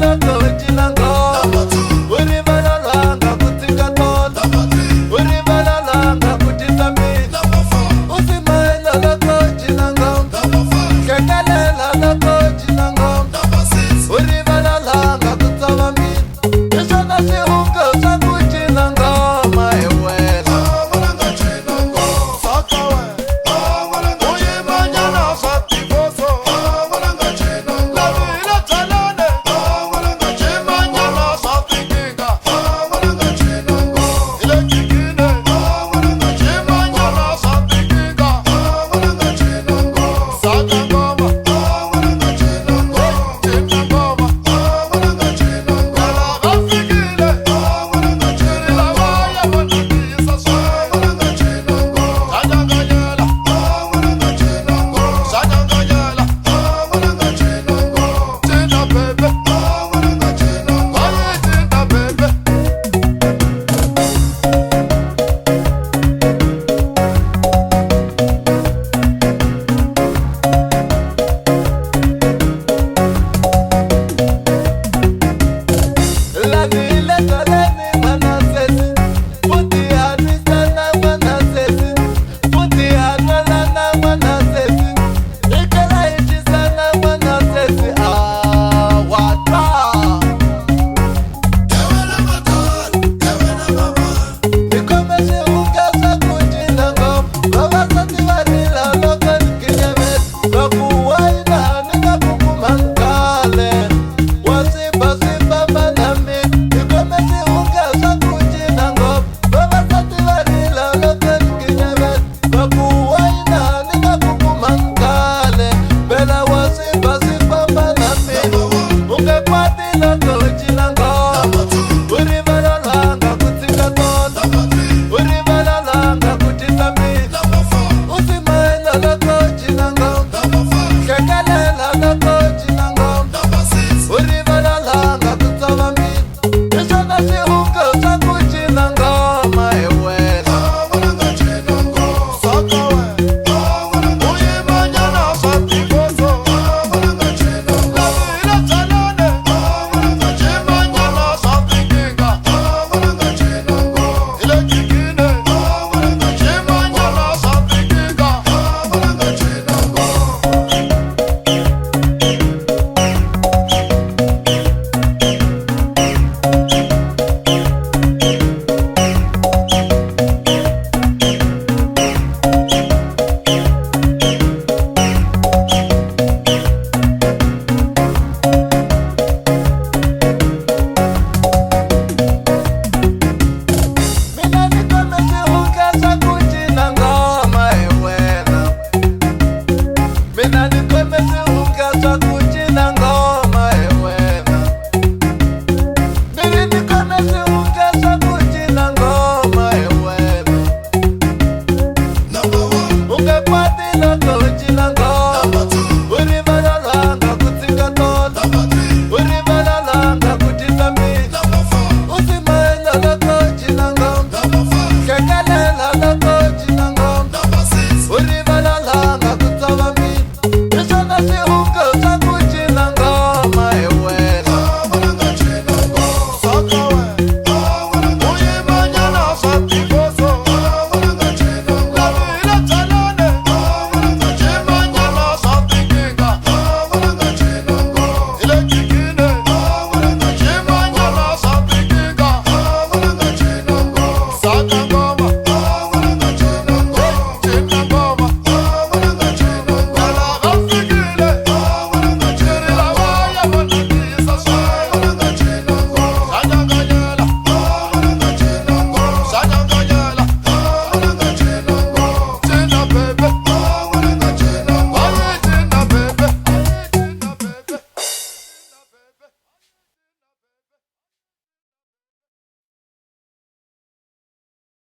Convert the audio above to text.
Loko u cina ngoma, u rivala lwanga ku tshika tolo, u rivala lwanga ku tisa mbitsi. U simayela loko u cina ngoma, hlekelela loko u cina ngoma, u rivala lwanga ku tsova mbitsi. Hi swona swihuku swa ku cina ngoma hi wena. Lani le taleni n'wana sesi, futhi ha lwisana n'wana sesi, futhi ha lwelana n'wana sesi, hi tlhela hi twisana n'wana sesi. A wa twa.